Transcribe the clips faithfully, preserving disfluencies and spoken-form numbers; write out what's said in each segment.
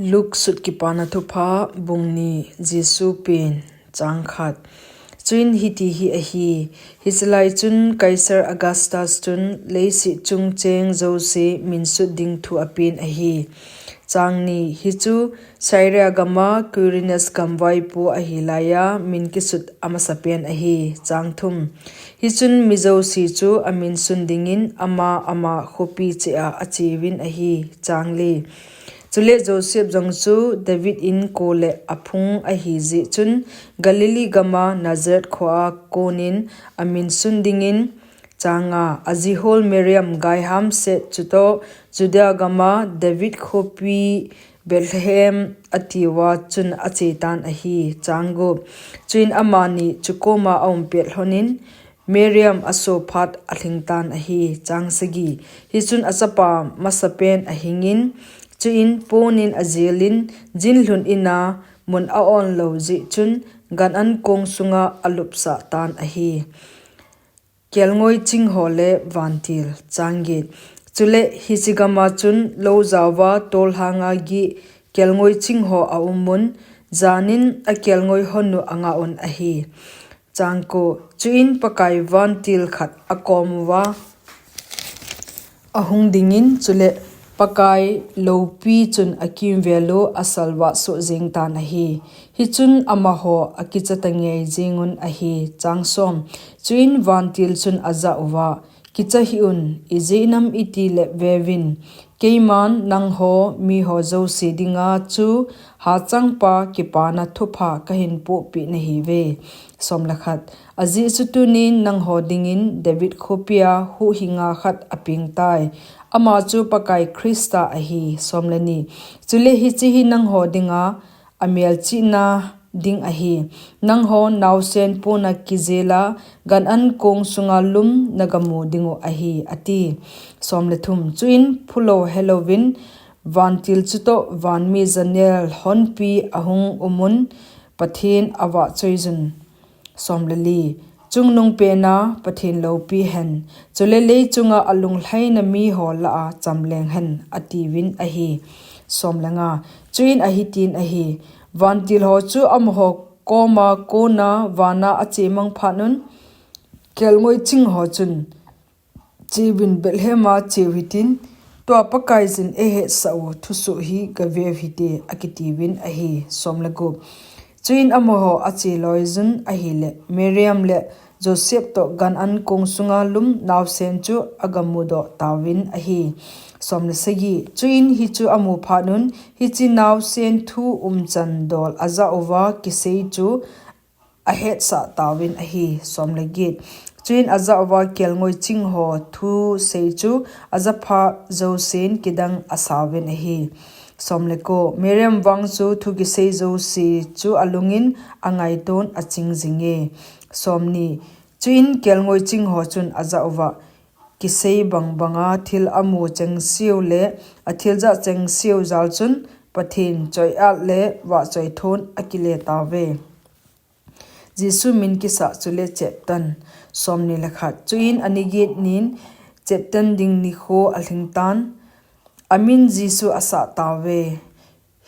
Luke sut Kipana Thupha, bung ni. Jesu pen. Chang khat. Chuin hiti hi ahi, hichelai chun Kaisar Augustus chun leiset chung cheng jouse min sut ding thu apen ahi. Chang ni. Hichu Syria gama Quirinius gam vaipo ahi laiya min kisut amasapen ahi. Chang thum. Hichun mi jouse chu amin sun dingin ama ama khopi cheh a acheuvin ahi. Chang li. Chule Joseph jong chu David inko le aphung ahi jeh chun Galilee gama Nazareth khoa konin amin sun dingin, chang nga, ajihol Miriam gaiham set chutoh Judea gama David khopi Bethlehem atiuva chun achetan ahi. Chang gup. Chuin amani chukoma aum pet lhonin Miriam aso phat alhingtan ahi. Chang sagi. Hichun achapa masapen ahingin, chuin ponin ajelin, jinlhun ina mun a-on lou jeh chun gan an kong sunga alupsah tan ahi. Kelngoi chingho le vantil. Chang get. Chule hiche gama chun lou jaova tolhanga gih kelngoi chingho aumun, janin akelngoi hon u angah un ahi. Chang ko. Chuin Pakai vantil khat akomuva ahung dingin, chule Pakai loupi chun akimvel u asalvah soh jeng tan ahi. Hichun amaho akicha tangei jengun ahi. Chang som. Chuin vantil chun ajah uva, kicha hih-un, ijeh-inem itile veuvin, keiman nangho miho jouse dinga chu hachangpa Kipana Thupha kahin pohpeh nahiuve. Som le khat. Ajeh chu tunin nangho dingin David khopia huhhinga khat apengtai. Ama chu Pakai Christa ahi. Som le ni. Chule hiche hi nangho dinga amelchihna ding ahi. Nangho naosen pona kijela gan an kong sunga lum nagamu dingu ahi, ati. Som le thum. Chuin phulou helouvin vantil chutoh vanmi janel honpi ahung umun Pathen avahchoiyun. Som le li. Chungnungpena Pathen loupi hen, chule leichunga alunglhaina miho lah a chamleng hen, atiuvin ahi. Som le nga. Chuin ahitin ahi, vantil ho chu amaho koma kona vana achemang phatnun, kelngoi chingho chun, cheuvin Bethlehema cheu hitin, tua Pakaiyin eihetsah u thusoh hi gaveu hite, akitiuvin ahi. Som le gup. Chuin amaho acheloiyun ahile, Miriam le Joseph toh gan an kong sunga lum naosen chu agamudoh tauvin ahi. Som le sagi. Chuin hichu amu phatnun, hiche naosen thu umchan dol ajah uva kisei chu ahetsah tauvin ahi. Som le get. Chuin ajah uva kelngoi chingho thusei chu ajah phat jousen kidang asauvin ahi. Som le ko. Miriam vang chu thu kisei jouse chu alungin angaiton aching jinge. Som ni. Chuin kelngoi chingho chun ajah uva, kisei bangbanga thil amu chengseu le athil jah chengseu jal chun Pathen choi-at le vahchoi thon akile tauve. Jesu min kisah chule cheptan. Som ni le khat. Chuin ani get nin cheptan ding nikho alhingtan, amin Jesu asah tauve.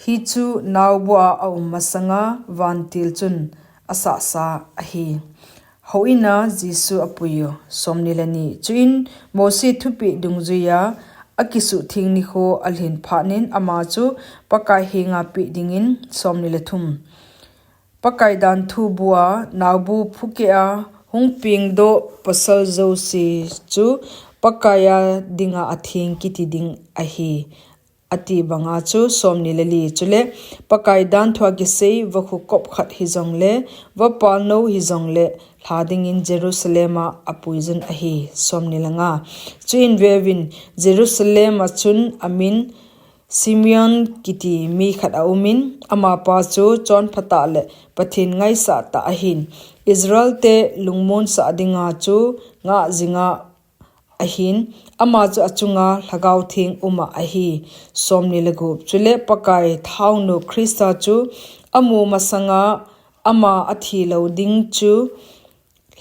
Hichu naobu a aum masanga vantil chun asahsa ahi. Houin a Jesu apuiyu. Som ni le ni. Chuin Mose thupeh dungjuiya akisuhtheng nikho alhin phatnin ama chu Pakai henga peh dingin. Som ni le thum. Pakai danthu bua naobu phukeh a hung pengdoh pasal jouse chu Pakai a dinga atheng kiti ding ahi, ati banga chu. Som ni le li. Chule Pakai danthua kisei vakhu kop khat hijongle, vapal nou hijongle, lha dingin Jerusalem a apuiyun ahi. Som ni le nga. Chuin veuvin, Jerusalem a chun amin Simeon kiti mi khat aumin, amapa chu chonphatah le Pathen ngaisah tah ahin, Israel te lungmonsah dinga chu ngah jinga ahin, ama chu achunga Lhagao Theng uma ahi. Som ni le gup. Chule Pakai thaonu Christa chu amu masanga ama athi lou ding chu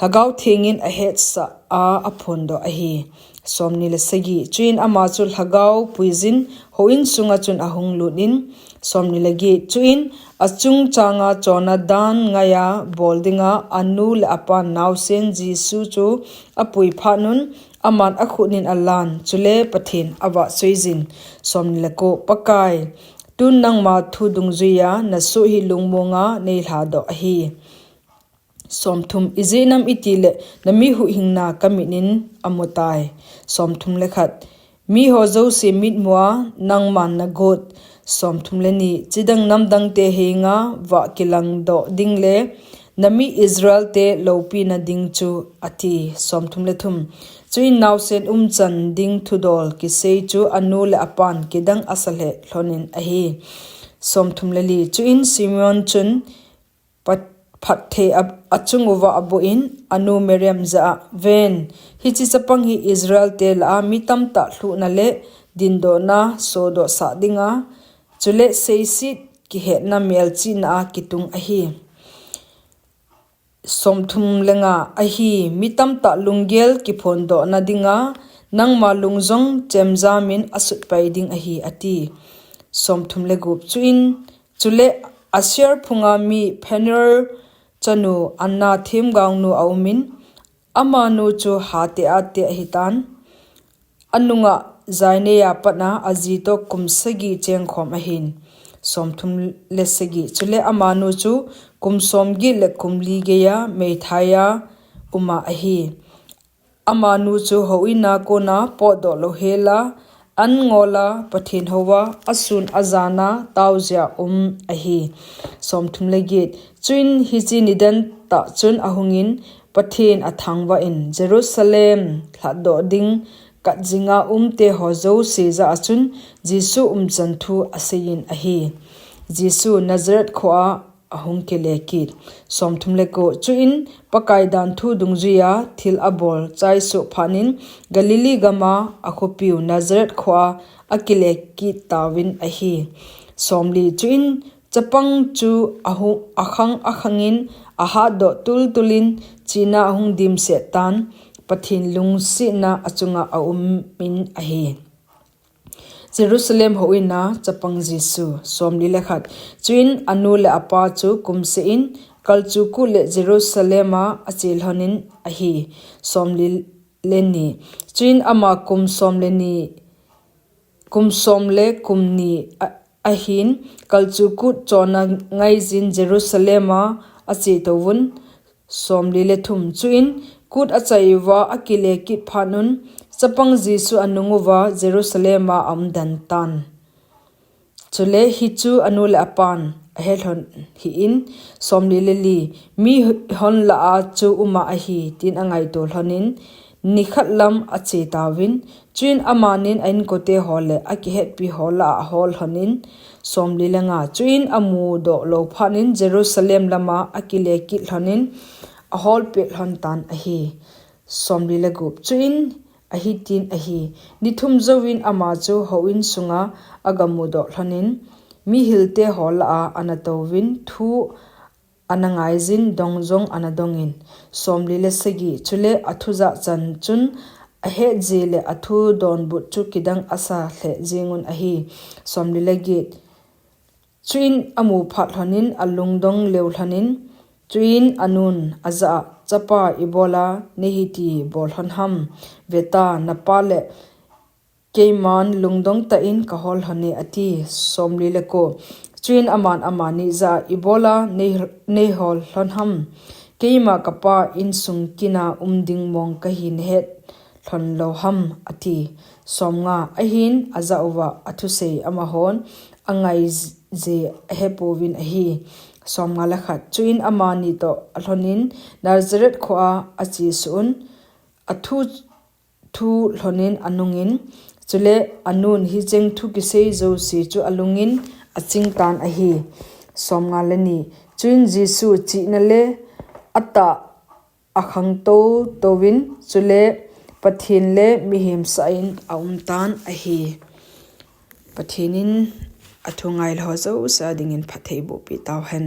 Lhagao Thengin ahetsah a aphondoh ahi. Somni le sagi. Chuin ama chu lhagao puiyin houin sunga chun ahung lutin. Somni le get. Chuin achung changa chonna dan ngaia bol dinga anu le apan naosen Jesu chu apui phat un, aman akhut in alan, chule Pathen avahchoiyin. Somni le ko. Pakai, tun nangma thu dungjuia nasoh hi lungmonga neilhadoh ahi. Somthum. Ijeh inem itile nami huhhingna kamit in amutai. Somthum le khat. Miho jouse mitmua nangman nagot. Somthum le ni. Chidang namdangte henga vah kilangdoh ding le nami Israelte loupina ding chu, ati. Somthum le thum. Chuin naosen umchan ding thudol kisei chu anu le apan kidang asa lheh lhonin ahi. Somthum le li. Chuin Simeon chun pat-, phattheia achung uva aboh in, anu Miriam jah a, ven, hiche chapang hi Israelte lah a mi tamtah lhuhna le dindohna sodohsah dinga, chule seiset kihetna melchihna a kitung ahi. Somthum le nga. Ahi, mi tamtah lunggel kiphondohna dinga nangma lung jong chemjamin asutpai ding ahi, ati. Somthum le gup. Chuin, chule Asher phunga mi Phanuel chanu Anna themgaonu aumin, amanu chu hate ate ahitan. Anunga jainei a patna aji toh kum sagi chengkhom ahin. Somthum le sagi. Chule amanu chu kum somget le kum li geia meithaiya uma ahi. Amanu chu houin a kona potdoh louhela, an ngola Pathen houva, asun ajana taojia um ahi. Somthum le get. Chuin hiche nidan tah chun ahungin, Pathen athangvah in, Jerusalem lhatdoh ding katjinga umte ho jouse jah a chun Jesu umchan thu aseiyin ahi. Jesu Nazareth khoa ahung kile kit. Somthum le ko. Chuin Pakai danthu dungjuia thil abol chaisoh phatnin Galilee gama akhopiu Nazareth khoa akile kit tauvin ahi. Somli. Chuin chapang chu ahu-, akhang akhangin ahatdoh tultulin china ahung dimset tan, Pathen lungsetna achunga aumin ahi. Jerusalem houin a chapang Jesu. Somli le khat. Chuin anu le apa chu kumseh in, kalchuh kut le Jerusalem a ache lhonin ahi. Somli le ni. Chuin ama kum som le ni, kum som le kum ni a, ahin, kalchuh kut chonna ngaiyin Jerusalem a ache touvun. Somli le thum. Chuin kut achaiuva akile kit phatnun, chapang Jesu anunguva Jerusalem a aumden tan. Chule hichu anu le apan ahe lhon hih in. Somli le li. Mihon lah a chu uma ahi, tin angaito lhonin, nikhat lam ache tauvin. Chuin amanin a-inkote ho le akihetpi ho lah a ahol lhonin. Somli le nga. Chuin amudoh lou phatnin Jerusalem lama akile kit lhonin, ahol pet lhon tan ahi. Somli le gup. Chuin ahitin ahi, nithum jouvin ama chu houin sunga agamudoh lhonin, mihilte ho lah a ana touvin, thu ana ngaiyin, dong jong ana dongin. Somli le sagi. Chule athu jachan chun ahet jeh le athu donbut chu kidang asa lheh jengun ahi. Somli le get. Chuin amu phat lhonin alungdong leu lhonin, chuin anun ajah a, Chapa, ibola neihiti bol lhon ham? Veta, napa le keiman lungdong tah in kahol lhone, ati. Somli le ko. Chuin aman amani jah a, ibola nei, neihol lhon ham? Keima kapa insung kina um ding mong kahi nahet lhon lou ham? Ati. Somnga. Ahin ajah uva athusei amahon angai jeh ahepouvin ahi. Somnga le khat. Chuin amani toh alhonin Nazareth khoa achesuh un, athu thu lhonin anungin, chule anun hicheng thu kisei jouse chu alungin achingtan ahi. Somnga le ni. Chuin Jesu chihna le atah akhangtou touvin, chule Pathen le mihem sah in aumtan ahi. Pathen in athu ngailou jouse a dingin phatthei bohpi tauhen.